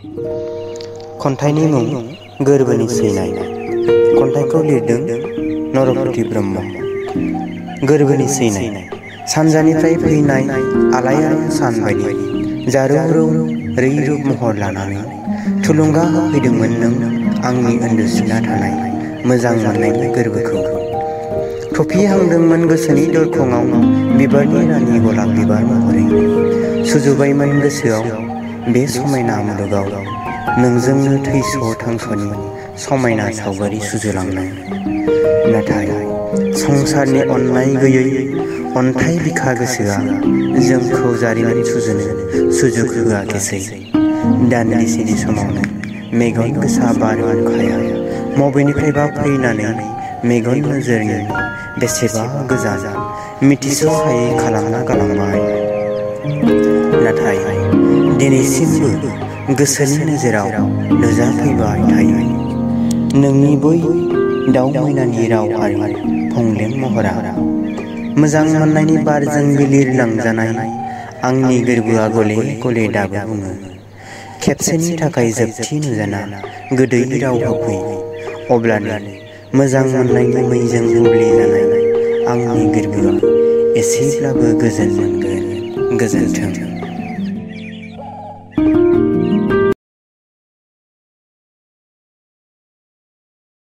खन्थाइनि मुं गोरबोनि सैनाय। खन्थाइखौ लिरदों नरपति ब्रह्म। गोरबोनि सैनाय। सानजानिफ्राय फैनाय आलायारन सान बायदि जारौ रौ रैरुब महर लानानै थुलुंगा होफैदोंमोन नों आंनि उन्दुसिना थानाय मोजां मोननायनि गोरबोखौ। थफिहांदोंमोन गोसोनि दरखङाव बिबारनि रानि गलाब बिबार महरै। सुजुबायमोन गोसोआव बे समायना मुलुगाव नोंजोंनो थैस' थांस'नि समायना सावगारि सुजुलांनो। नाथाय संसारनि अननाय गैयै अन्थाइ बिखा गोसोआ जोंखौ जारिमिन सुजुनो सुजुग होआखिसै। दान्दिसेनि समावनो मेगन गोसा बारहुंखाया मबेनिफ्रायबा फैनानै मेगन नोजोरनि बेसेबा गोजान मिथिस'हायै खालामना गालांबाय। नाथाय दिनैसिमबो गोसोनि नोजोराव नुजाफैबाय थायो नोंनि बै दाउ मैनानि राव आरो फंलें महरा। मोजां मोननायनि बारजों बिलिरलांजानाय आंनि गोरबोआ गले गले दाबो बुङो। खेबसेनि थाखाय जोबथि नुजाना गोदै राव होफै, अब्लानो मोजां मोननायनि मैजों बुब्लि जानाय आंनि गोरबोआ एसेब्लाबो गोजोन मोनगोन। गोजोन्थों।